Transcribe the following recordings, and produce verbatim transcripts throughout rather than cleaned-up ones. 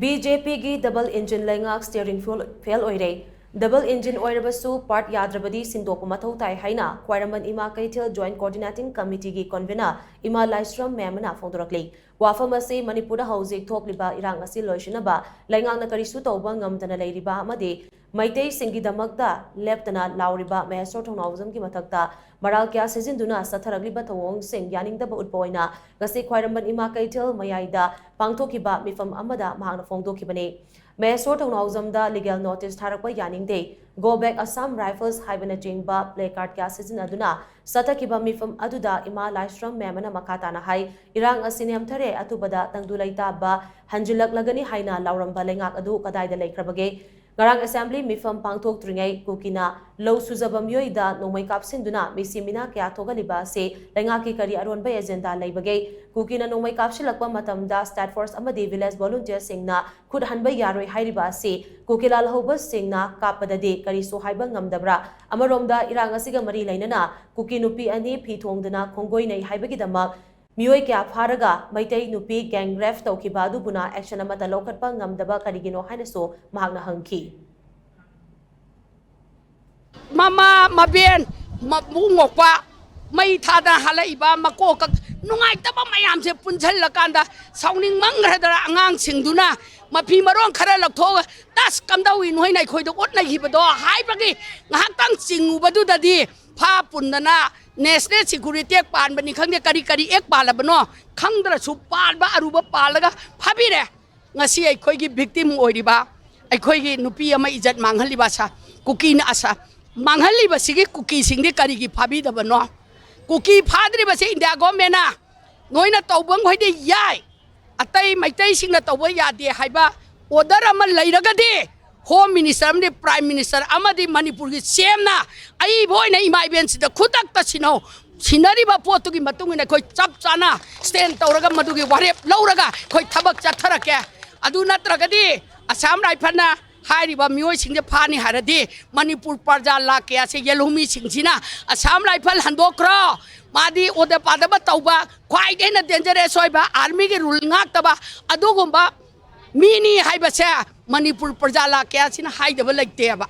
B J ꯄꯤꯒꯤ double engine ꯂꯩꯉꯥꯛ steering fail ꯑꯣꯏꯔꯦ꯫ Double engine ꯑꯣꯏꯔꯕꯁꯨ part ꯌꯥꯗ꯭ꯔꯕꯗꯤ ꯁꯤꯟꯗꯣꯛꯄ ꯃꯊꯧ ꯇꯥꯏ ꯍꯥꯏꯅ ꯈ꯭ꯋꯥꯏꯔꯝꯕꯟ ꯏꯃꯥ ꯀꯩꯊꯦꯜ Joint Coordinating Committeeꯒꯤ convener ꯏꯃꯥ ꯂꯥꯏꯁ꯭ꯔꯝ ꯃꯦꯝꯅ ꯐꯣꯡꯗꯣꯔꯛꯂꯤ꯫ ꯋꯥꯐꯝ ꯑꯁꯤ ꯃꯅꯤꯄꯨꯔꯗ ꯍꯧꯖꯤꯛ ꯊꯣꯛꯂꯤꯕ ꯏꯔꯥꯡ ꯑꯁꯤ ꯂꯣꯏꯁꯤꯟꯅꯕ ꯂꯩꯉꯥꯛꯅ ꯀꯔꯤꯁꯨ ꯇꯧꯕ ꯉꯝꯗꯅ ꯂꯩꯔꯤꯕ ꯑꯃꯗꯤ ꯃꯩꯇꯩꯁꯤꯡꯒꯤꯗꯃꯛꯇ ꯂꯦꯞꯇꯅ ꯂꯥꯎꯔꯤꯕ ꯃꯍꯦꯁ꯭ꯋꯔ ꯊꯧꯅꯥꯎꯖꯝꯒꯤ ꯃꯊꯛꯇ ꯃꯔꯥꯜ ꯀꯌꯥ ꯁꯤꯖꯤꯟꯗꯨꯅ ꯆꯠꯊꯔꯛꯂꯤꯕ ꯊꯧꯑꯣꯡꯁꯤꯡ ꯌꯥꯅꯤꯡꯗꯕ ꯎꯠꯄ ꯑꯣꯏꯅ ꯉꯁꯤ ꯈ꯭ꯋꯥꯏꯔꯝꯕꯟ ꯏꯃꯥ ꯀꯩꯊꯦꯜ ꯃꯌꯥꯏꯗ ꯄꯥꯡꯊꯣꯛꯈꯤꯕ ꯃꯤꯐꯝ ꯑꯃꯗ ꯃꯍꯥꯛꯅ ꯐꯣꯡꯗꯣꯛꯈꯤꯕꯅꯤ꯫ ꯃꯍꯦꯁ꯭ꯋꯔ ꯊꯧꯅꯥꯎꯖꯝꯗ legal notice ꯊꯥꯔꯛꯄ ꯌꯥꯅꯤꯡꯗꯦ, Go Back Assam Rifles ꯍꯥꯏꯕꯅꯆꯤꯡꯕ placard ꯀꯌꯥ ꯁꯤꯖꯤꯟꯅꯗꯨꯅ ꯆꯠꯊꯈꯤꯕ ꯃꯤꯐꯝ ꯑꯗꯨꯗ ꯏꯃꯥ ꯂꯥꯏꯁ꯭ꯔꯝ ꯃꯦꯝꯅ ꯃꯈꯥ ꯇꯥꯅ ꯍꯥꯏ, ꯏꯔꯥꯡ ꯑꯁꯤ ꯅꯦꯝꯊꯔꯦ, ꯑꯊꯨꯕꯗ ꯇꯪꯗꯨ ꯂꯩꯇꯥꯕ ꯍꯟꯖꯤꯜꯂꯛꯂꯒꯅꯤ ꯍꯥꯏꯅ ꯂꯥꯎꯔꯝꯕ ꯂꯩꯉꯥꯛ ꯑꯗꯨ ꯀꯗꯥꯏꯗ ꯂꯩꯈ꯭ꯔꯕꯒꯦ? ꯉꯔꯥꯡ assembly ꯃꯤꯐꯝ ꯄꯥꯡꯊꯣꯛꯇ꯭ꯔꯤꯉꯩ ꯀꯨꯀꯤꯅ ꯂꯧ ꯁꯨꯖꯕ ꯃꯤꯑꯣꯏꯗ ꯅꯣꯡꯃꯩ ꯀꯥꯞꯁꯤꯟꯗꯨꯅ ꯃꯤꯁꯤ ꯃꯤꯅꯥ ꯀꯌꯥ ꯊꯣꯛꯍꯜꯂꯤꯕ ꯑꯁꯤ ꯂꯩꯉꯥꯛꯀꯤ ꯀꯔꯤ ꯑꯔꯣꯟꯕ agenda ꯂꯩꯕꯒꯦ? ꯀꯨꯀꯤꯅ ꯅꯣꯡꯃꯩ ꯀꯥꯞꯁꯤꯜꯂꯛꯄ ꯃꯇꯝꯗ state force ꯑꯃꯗꯤ village volunteerꯁꯤꯡꯅ ꯈꯨꯠ ꯍꯟꯕ ꯌꯥꯔꯣꯏ ꯍꯥꯏꯔꯤꯕ ꯑꯁꯤ ꯀꯨꯀꯤ ꯂꯥꯜꯍꯧꯕꯁꯤꯡꯅ ꯀꯥꯞꯄꯗꯗꯤ ꯀꯔꯤꯁꯨ ꯍꯥꯏꯕ ꯉꯝꯗꯕ꯭ꯔꯥ? ꯑꯃꯔꯣꯝꯗ ꯏꯔꯥꯡ ꯑꯁꯤꯒ ꯃꯔꯤ ꯂꯩꯅꯅ ꯀꯨꯀꯤ ꯅꯨꯄꯤ ꯑꯅꯤ ꯐꯤ ꯊꯣꯡꯗꯨꯅ ꯈꯣꯡꯒꯣꯏꯅꯩ ꯍꯥꯏꯕꯒꯤꯗꯃꯛ ꯃꯤꯑꯣꯏ ꯀꯌꯥ ꯐꯥꯔꯒ ꯃꯩꯇꯩ ꯅꯨꯄꯤ gang rape ꯇꯧꯈꯤꯕ ꯑꯗꯨꯕꯨꯅ action ꯑꯃꯠꯇ ꯂꯧꯈꯠꯄ ꯉꯝꯗꯕ ꯀꯔꯤꯒꯤꯅꯣ ꯍꯥꯏꯅꯁꯨ ꯃꯍꯥꯛꯅ ꯍꯪꯈꯤ꯫ ꯃꯃꯥ, ꯃꯕꯦꯟ, ꯃꯕꯨꯡ ꯃꯧꯄ꯭ꯋꯥ ꯃꯩ ꯊꯥꯗꯅ ꯍꯜꯂꯛꯏꯕ ꯃꯀꯣꯛ ꯀꯛ-, ꯅꯨꯡꯉꯥꯏꯇꯕ ꯃꯌꯥꯝꯁꯦ ꯄꯨꯟꯁꯤꯜꯂꯀꯥꯟꯗ ꯁꯥꯎꯅꯤꯡꯃꯟꯈ꯭ꯔꯗꯅ ꯑꯉꯥꯡꯁꯤꯡꯗꯨꯅ ꯃꯐꯤ ꯃꯔꯣꯟ ꯈꯔ ꯂꯧꯊꯣꯛꯑꯒ "ꯇꯁ, ꯀꯝꯗꯧꯏ ꯅꯣꯏꯅ ꯑꯩꯈꯣꯏꯗ ꯑꯣꯠꯅꯈꯤꯕꯗꯣ?" ꯍꯥꯏꯕꯒꯤ ꯉꯥꯏꯍꯥꯛꯇꯪ ꯆꯤꯡꯉꯨꯕꯗꯨꯗꯗꯤ ꯐꯥ ꯄꯨꯟꯗꯅ National Security Act ꯄꯥꯟꯕꯅꯤ ꯈꯪꯗꯦ, ꯀꯔꯤ ꯀꯔꯤ act ꯄꯥꯜꯂꯕꯅꯣ ꯈꯪꯗ꯭ꯔꯁꯨ ꯄꯥꯟꯕ ꯑꯔꯨꯕ ꯄꯥꯜꯂꯒ ꯐꯥꯕꯤꯔꯦ꯫ ꯉꯁꯤ ꯑꯩꯈꯣꯏꯒꯤ victim ꯑꯣꯏꯔꯤꯕ, ꯑꯩꯈꯣꯏꯒꯤ ꯅꯨꯄꯤ ꯑꯃ ꯏꯖꯠ ꯃꯥꯡꯍꯜꯂꯤꯕ ꯑꯁꯥ, ꯀꯨꯀꯤꯅ ꯑꯁꯥ ꯃꯥꯡꯍꯜꯂꯤꯕꯁꯤꯒꯤ ꯀꯨꯀꯤꯁꯤꯡꯗꯤ ꯀꯔꯤꯒꯤ ꯐꯥꯕꯤꯗꯕꯅꯣ? ꯀꯨꯀꯤ ꯐꯥꯗ꯭ꯔꯤꯕꯁꯤ India governmentꯅ ꯅꯣꯏꯅ ꯇꯧꯕ ꯃꯈꯩꯗꯤ ꯌꯥꯏ, ꯑꯇꯩ ꯃꯩꯇꯩꯁꯤꯡꯅ ꯇꯧꯕ ꯌꯥꯗꯦ ꯍꯥꯏꯕ order ꯑꯃ ꯂꯩꯔꯒꯗꯤ Home Minister ꯑꯃꯗꯤ Prime Minister ꯑꯃꯗꯤ ꯃꯅꯤꯄꯨꯔꯒꯤ CMꯅ ꯑꯏꯕ ꯑꯣꯏꯅ ꯏꯃꯥ ꯏꯕꯦꯟꯁꯤꯗ ꯈꯨꯗꯛꯇ ꯁꯤꯟꯅꯧ꯫ ꯁꯤꯟꯅꯔꯤꯕ ꯄꯣꯠꯇꯨꯒꯤ ꯃꯇꯨꯡ ꯏꯟꯅ ꯑꯩꯈꯣꯏ ꯆꯞ ꯆꯥꯅ stand ꯇꯧꯔꯒ ꯃꯗꯨꯒꯤ ꯋꯥꯔꯦꯞ ꯂꯧꯔꯒ ꯑꯩꯈꯣꯏ ꯊꯕꯛ ꯆꯠꯊꯔꯛꯀꯦ꯫ ꯑꯗꯨ ꯅꯠꯇ꯭ꯔꯒꯗꯤ Assam Riflesꯅ ꯍꯥꯏꯔꯤꯕ ꯃꯤꯑꯣꯏꯁꯤꯡꯁꯦ ꯐꯥꯅꯤ ꯍꯥꯏꯔꯗꯤ ꯃꯅꯤꯄꯨꯔ ꯄ꯭ꯔꯖꯥ ꯂꯥꯈ ꯀꯌꯥꯁꯦ ꯌꯦꯜꯍꯧꯃꯤꯁꯤꯡꯁꯤꯅ Assam Rifles ꯍꯟꯗꯣꯛꯈ꯭ꯔꯣ, ꯃꯥꯗꯤ ꯑꯣꯗ ꯄꯥꯗꯕ ꯇꯧꯕ, ꯈ꯭ꯋꯥꯏꯗꯒꯤ ꯍꯦꯟꯅ dangerous ꯑꯣꯏꯕ, armyꯒꯤ rule ꯉꯥꯛꯇꯕ ꯑꯗꯨꯒꯨꯝꯕ ꯃꯤꯅꯤ ꯍꯥꯏꯕꯁꯦ ꯃꯅꯤꯄꯨꯔ ꯄ꯭ꯔꯖꯥ ꯂꯥꯛ ꯀꯌꯥꯁꯤꯅ ꯍꯥꯏꯗꯕ ꯂꯩꯇꯦꯕ꯫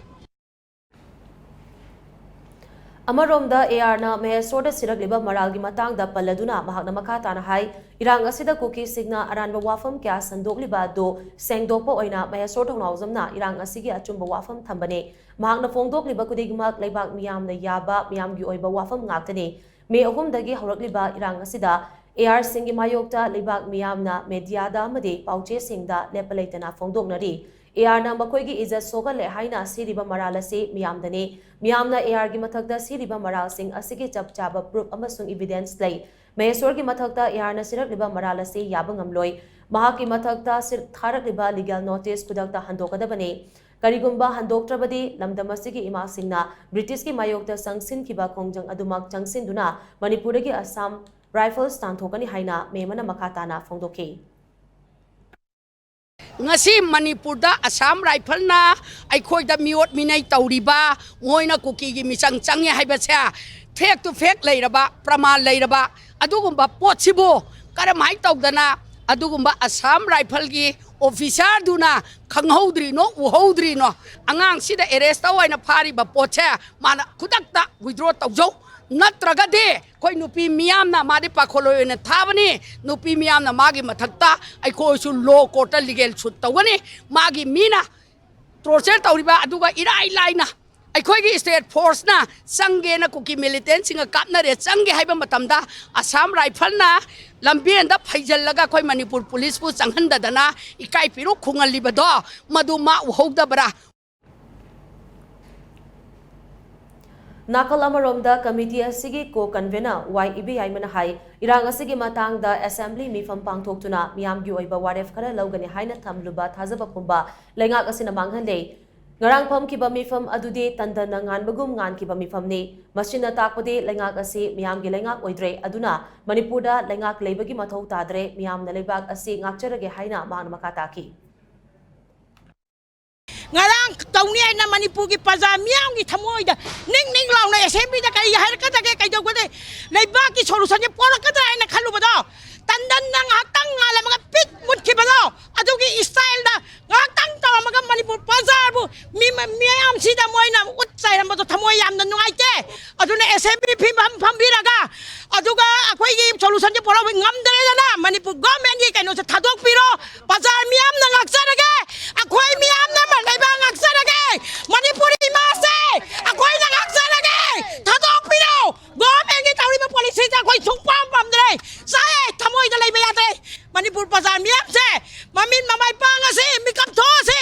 ꯑꯃꯔꯣꯝꯗ, ꯑꯦ ꯑꯥꯔꯅ ꯃꯍꯦꯁꯣꯔꯗ ꯁꯤꯔꯛꯂꯤꯕ ꯃꯔꯥꯜꯒꯤ ꯃꯇꯥꯡꯗ ꯄꯜꯂꯗꯨꯅ ꯃꯍꯥꯛꯅ ꯃꯈꯥ ꯇꯥꯅ ꯍꯥꯏ, ꯏꯔꯥꯡ ꯑꯁꯤꯗ ꯀꯨꯀꯤꯁꯤꯡꯅ ꯑꯔꯥꯟꯕ ꯋꯥꯐꯝ ꯀꯌꯥ ꯁꯟꯗꯣꯛꯂꯤꯕ ꯑꯗꯨ ꯁꯦꯡꯗꯣꯛꯄ ꯑꯣꯏꯅ ꯃꯍꯦꯁꯣꯔ ꯊꯧꯅꯥꯎꯖꯝꯅ ꯏꯔꯥꯡ ꯑꯁꯤꯒꯤ ꯑꯆꯨꯝꯕ ꯋꯥꯐꯝ ꯊꯝꯕꯅꯤ꯫ ꯃꯍꯥꯛꯅ ꯐꯣꯡꯗꯣꯛꯂꯤꯕ ꯈꯨꯗꯤꯡꯃꯛ ꯂꯩꯕꯥꯛ ꯃꯤꯌꯥꯝꯅ ꯌꯥꯕ ꯃꯤꯌꯥꯝꯒꯤ ꯑꯣꯏꯕ ꯋꯥꯐꯝ ꯉꯥꯛꯇꯅꯤ꯫ ꯃꯦ ꯑꯍꯨꯝꯗꯒꯤ ꯍꯧꯔꯛꯂꯤꯕ ꯏꯔꯥꯡ ꯑꯁꯤꯗ ꯑꯦ ꯑꯥꯔꯁꯤꯡꯒꯤ ꯃꯥꯌꯣꯛꯇ ꯂꯩꯕꯥꯛ ꯃꯤꯌꯥꯝꯅ ꯃꯦꯗꯤꯌꯥꯗ ꯑꯃꯗꯤ ꯄꯥꯎꯆꯦꯁꯤꯡꯗ ꯂꯦꯞꯄ ꯂꯩꯇꯅ ꯐꯣꯡꯗꯣꯛꯅꯔꯤ꯫ ꯑꯦ ꯑꯥꯔꯅ ꯃꯈꯣꯏꯒꯤ ꯏꯖꯠ ꯁꯣꯛꯍꯜꯂꯦ ꯍꯥꯏꯅ ꯁꯤꯔꯤꯕ ꯃꯔꯥꯜ ꯑꯁꯤ ꯃꯤꯌꯥꯝꯗꯅꯤ꯫ ꯃꯤꯌꯥꯝꯅ ꯑꯦ ꯑꯥꯔꯒꯤ ꯃꯊꯛꯇ ꯁꯤꯔꯤꯕ ꯃꯔꯥꯜꯁꯤꯡ ꯑꯁꯤꯒꯤ ꯆꯞ ꯆꯥꯕ ꯄ꯭ꯔꯨꯐ ꯑꯃꯁꯨꯡ ꯏꯚꯤꯗꯦꯟꯁ ꯂꯩ꯫ ꯃꯍꯦꯁꯣꯔꯒꯤ ꯃꯊꯛꯇ ꯑꯦ ꯑꯥꯔꯅ ꯁꯤꯔꯛꯂꯤꯕ ꯃꯔꯥꯜ ꯑꯁꯤ ꯌꯥꯕ ꯉꯝꯂꯣꯏ꯫ ꯃꯍꯥꯛꯀꯤ ꯃꯊꯛꯇ ꯁꯤ-, ꯊꯥꯔꯛꯂꯤꯕ ꯂꯤꯒꯦꯜ ꯅꯣꯇꯤꯁ ꯈꯨꯗꯛꯇ ꯍꯟꯗꯣꯛꯀꯗꯕꯅꯤ꯫ ꯀꯔꯤꯒꯨꯝꯕ ꯍꯟꯗꯣꯛꯇ꯭ꯔꯕꯗꯤ ꯂꯝꯗꯝ ꯑꯁꯤꯒꯤ ꯏꯃꯥꯁꯤꯡꯅ ꯕ꯭ꯔꯤꯇꯤꯁꯀꯤ ꯃꯥꯌꯣꯛꯇ ꯆꯪꯁꯤꯟꯈꯤꯕ ꯈꯣꯡꯖꯪ ꯑꯗꯨꯃꯛ ꯆꯪꯁꯤꯟꯗꯨꯅ ꯃꯅꯤꯄꯨꯔꯗꯒꯤ ꯑꯁꯥꯝ ꯔꯥꯏꯐꯜꯁ ꯇꯥꯟꯊꯣꯛꯀꯅꯤ ꯍꯥꯏꯅ ꯃꯦꯝ ꯑꯃꯅ ꯃꯈꯥ ꯇꯥꯅ ꯐꯣꯡꯗꯣꯛꯈꯤ꯫ ꯉꯁꯤ ꯃꯅꯤꯄꯨꯔꯗ ꯑꯁꯥꯝ ꯔꯥꯏꯐꯜꯅ ꯑꯩꯈꯣꯏꯗ ꯃꯤꯑꯣꯠ ꯃꯤꯅꯩ ꯇꯧꯔꯤꯕ, ꯃꯣꯏꯅ ꯀꯨꯀꯤꯒꯤ ꯃꯤꯆꯪ ꯆꯪꯉꯦ ꯍꯥꯏꯕꯁꯦ ꯐꯦꯛ ꯇꯨ ꯐꯦꯛ ꯂꯩꯔꯕ, ꯄ꯭ꯔꯃꯥꯟ ꯂꯩꯔꯕ ꯑꯗꯨꯒꯨꯝꯕ ꯄꯣꯠꯁꯤꯕꯨ ꯀꯔꯝꯍꯥꯏꯅ ꯇꯧꯗꯅ ꯑꯗꯨꯒꯨꯝꯕ ꯑꯁꯥꯝ ꯔꯥꯏꯐꯜꯒꯤ ꯑꯣꯐꯤꯁꯥꯔꯗꯨꯅ ꯈꯪꯍꯧꯗ꯭ꯔꯤꯅꯣ, ꯎꯍꯧꯗ꯭ꯔꯤꯅꯣ? ꯑꯉꯥꯡꯁꯤꯗ ꯑꯦꯔꯦꯁ ꯇꯧ ꯍꯥꯏꯅ ꯐꯥꯔꯤꯕ ꯄꯣꯠꯁꯦ ꯃꯥꯅ ꯈꯨꯗꯛꯇ ꯋꯤꯗ꯭ꯔꯣ ꯇꯧꯖꯧ, ꯅꯠꯇ꯭ꯔꯒꯗꯤ ꯑꯩꯈꯣꯏ ꯅꯨꯄꯤ ꯃꯤꯌꯥꯝꯅ, ꯃꯥꯗꯤ ꯄꯥꯈꯣꯜꯂꯣꯏ ꯑꯣꯏꯅ ꯊꯥꯕꯅꯤ, ꯅꯨꯄꯤ ꯃꯤꯌꯥꯝꯅ ꯃꯥꯒꯤ ꯃꯊꯛꯇ ꯑꯩꯈꯣꯏꯁꯨ ꯂꯣ ꯀꯣꯔꯠꯇ ꯂꯤꯒꯦꯜ ꯁꯨꯠ ꯇꯧꯒꯅꯤ꯫ ꯃꯥꯒꯤ ꯃꯤꯅ ꯇꯣꯔꯆꯔ ꯇꯧꯔꯤꯕ, ꯑꯗꯨꯒ ꯏꯔꯥꯏ ꯂꯥꯏꯅ ꯑꯩꯈꯣꯏꯒꯤ ꯁ꯭ꯇꯦꯠ ꯐꯣꯔꯁꯅ ꯆꯪꯒꯦꯅ ꯀꯨꯀꯤ ꯃꯤꯂꯤꯇꯦꯟꯁꯤꯡꯒ ꯀꯥꯞꯅꯔꯦ꯫ ꯆꯪꯒꯦ ꯍꯥꯏꯕ ꯃꯇꯝꯗ ꯑꯁꯥꯝ ꯔꯥꯏꯐꯜꯅ ꯂꯝꯕꯦꯟꯗ ꯐꯩꯖꯜꯂꯒ ꯑꯩꯈꯣꯏ ꯃꯅꯤꯄꯨꯔ ꯄꯨꯂꯤꯁꯄꯨ ꯆꯪꯍꯟꯗꯗꯅ ꯏꯀꯥꯏ ꯄꯤꯔꯨꯛ ꯈꯨꯡꯍꯜꯂꯤꯕꯗꯣ, ꯃꯗꯨ ꯃꯥ ꯎꯍꯧꯗꯕ꯭ꯔꯥ? ꯅꯥꯀꯜ ꯑꯃꯔꯣꯝꯗ, ꯀꯃꯤꯇꯤ ꯑꯁꯤꯒꯤ ꯀꯣ ꯀꯟꯚꯦꯅꯔ ꯋꯥꯏ ꯏꯕꯦꯌꯥꯏꯃꯅ ꯍꯥꯏ, ꯏꯔꯥꯡ ꯑꯁꯤꯒꯤ ꯃꯇꯥꯡꯗ ꯑꯦꯁꯦꯝꯕ꯭ꯂꯤ ꯃꯤꯐꯝ ꯄꯥꯡꯊꯣꯛꯇꯨꯅ ꯃꯤꯌꯥꯝꯒꯤ ꯑꯣꯏꯕ ꯋꯥꯔꯦꯞ ꯈꯔ ꯂꯧꯒꯅꯤ ꯍꯥꯏꯅ ꯊꯝꯂꯨꯕ ꯊꯥꯖꯕ ꯄꯨꯝꯕ ꯂꯩꯉꯥꯛ ꯑꯁꯤꯅ ꯃꯥꯡꯍꯜꯂꯦ꯫ ꯉꯔꯥꯡ ꯐꯝꯈꯤꯕ ꯃꯤꯐꯝ ꯑꯗꯨꯗꯤ ꯇꯟꯗꯟꯅ ꯉꯥꯟꯕꯒꯨꯝ ꯉꯥꯟꯈꯤꯕ ꯃꯤꯐꯝꯅꯤ꯫ ꯃꯁꯤꯅ ꯇꯥꯛꯄꯗꯤ ꯂꯩꯉꯥꯛ ꯑꯁꯤ ꯃꯤꯌꯥꯝꯒꯤ ꯂꯩꯉꯥꯛ ꯑꯣꯏꯗ꯭ꯔꯦ꯫ ꯑꯗꯨꯅ ꯃꯅꯤꯄꯨꯔꯗ ꯂꯩꯉꯥꯛ ꯂꯩꯕꯒꯤ ꯃꯊꯧ ꯇꯥꯗ꯭ꯔꯦ꯫ ꯃꯤꯌꯥꯝꯅ ꯂꯩꯕꯥꯛ ꯑꯁꯤ ꯉꯥꯛꯆꯔꯒꯦ ꯍꯥꯏꯅ ꯃꯍꯥꯛꯅ ꯃꯈꯥ ꯇꯥꯈꯤ꯫ ꯉꯔꯥꯡ ꯇꯧꯅꯤ ꯍꯥꯏꯅ ꯃꯅꯤꯄꯨꯔꯒꯤ ꯄ꯭ꯔꯖꯥ ꯃꯤꯌꯥꯝꯒꯤ ꯊꯃꯣꯏꯗ ꯅꯤꯡ ꯅꯤꯡ ꯂꯥꯎꯅ ꯑꯦꯁꯦꯝꯕ꯭ꯂꯤꯗ ꯀꯔꯤ ꯍꯥꯏꯔꯛꯀꯗꯒꯦ, ꯀꯩꯗꯧꯒꯗꯦ, ꯂꯩꯕꯥꯛꯀꯤ ꯁꯣꯂꯨꯁꯟꯁꯦ ꯄꯣꯔꯛꯀꯗ꯭ꯔꯥ ꯍꯥꯏꯅ ꯈꯜꯂꯨꯕꯗꯣ, ꯇꯟꯗꯟꯅ ꯉꯥꯏꯍꯥꯛꯇꯪ ꯉꯥꯜꯂꯝꯃꯒ ꯄꯤꯠ ꯃꯨꯠꯈꯤꯕꯗꯣ, ꯑꯗꯨꯒꯤ ꯏꯁꯇꯥꯏꯜꯗ ꯉꯥꯏꯍꯥꯛꯇꯪ ꯇꯧꯔꯝꯃꯒ ꯃꯅꯤꯄꯨꯔ ꯄ꯭ꯔꯖꯥꯕꯨ, ꯃꯤ ꯃꯌꯥꯝꯁꯤꯗ ꯃꯣꯏꯅ ꯎꯠ ꯆꯥꯏꯔꯝꯕꯗꯣ ꯊꯃꯣꯏ ꯌꯥꯝꯅ ꯅꯨꯡꯉꯥꯏꯇꯦ꯫ ꯑꯗꯨꯅ ꯑꯦꯁꯦꯝꯕ꯭ꯂꯤ ꯐꯤꯕꯝ ꯐꯝꯕꯤꯔꯒ, ꯑꯗꯨꯒ ꯑꯩꯈꯣꯏꯒꯤ ꯁꯣꯂꯨꯁꯟꯁꯦ ꯄꯨꯔꯛꯄ ꯉꯝꯗ꯭ꯔꯦꯗꯅ, ꯃꯅꯤꯄꯨꯔ ꯒꯣꯔꯃꯦꯟꯒꯤ ꯀꯩꯅꯣꯁꯦ ꯊꯥꯗꯣꯛꯄꯤꯔꯣ꯫ ꯄ꯭ꯔꯖꯥ ꯃꯤꯌꯥꯝꯅ ꯉꯥꯛꯆꯔꯒꯦ, ꯑꯩꯈꯣꯏ ꯃꯤꯌꯥꯝꯅ ꯂꯩꯕꯥꯛ ꯉꯥꯛꯆꯔꯒꯦ, ꯃꯅꯤꯄꯨꯔꯤ ꯏꯃꯥꯁꯦ ꯑꯩꯈꯣꯏꯅ ꯉꯥꯛꯆꯔꯒꯦ, ꯊꯥꯗꯣꯛꯄꯤꯔꯣ꯫ ꯒꯣꯔꯃꯦꯟꯒꯤ ꯇꯧꯔꯤꯕ ꯄꯣꯂꯤꯁꯤꯁꯦ ꯑꯩꯈꯣꯏ ꯁꯨꯡꯄꯥꯝ ꯄꯥꯝꯗ꯭ꯔꯦ꯫ ꯆꯥꯏ ꯊꯃꯣꯏꯗ ꯂꯩꯕ ꯌꯥꯗ꯭ꯔꯦ꯫ ꯃꯅꯤꯄꯨꯔ ꯄ꯭ꯔꯖꯥ ꯃꯤꯌꯥꯝꯁꯦ ꯃꯃꯤꯠ ꯃꯃꯥꯏ ꯄꯥꯡꯉꯁꯤ, ꯃꯤꯀꯞ ꯊꯣꯛꯑꯁꯤ꯫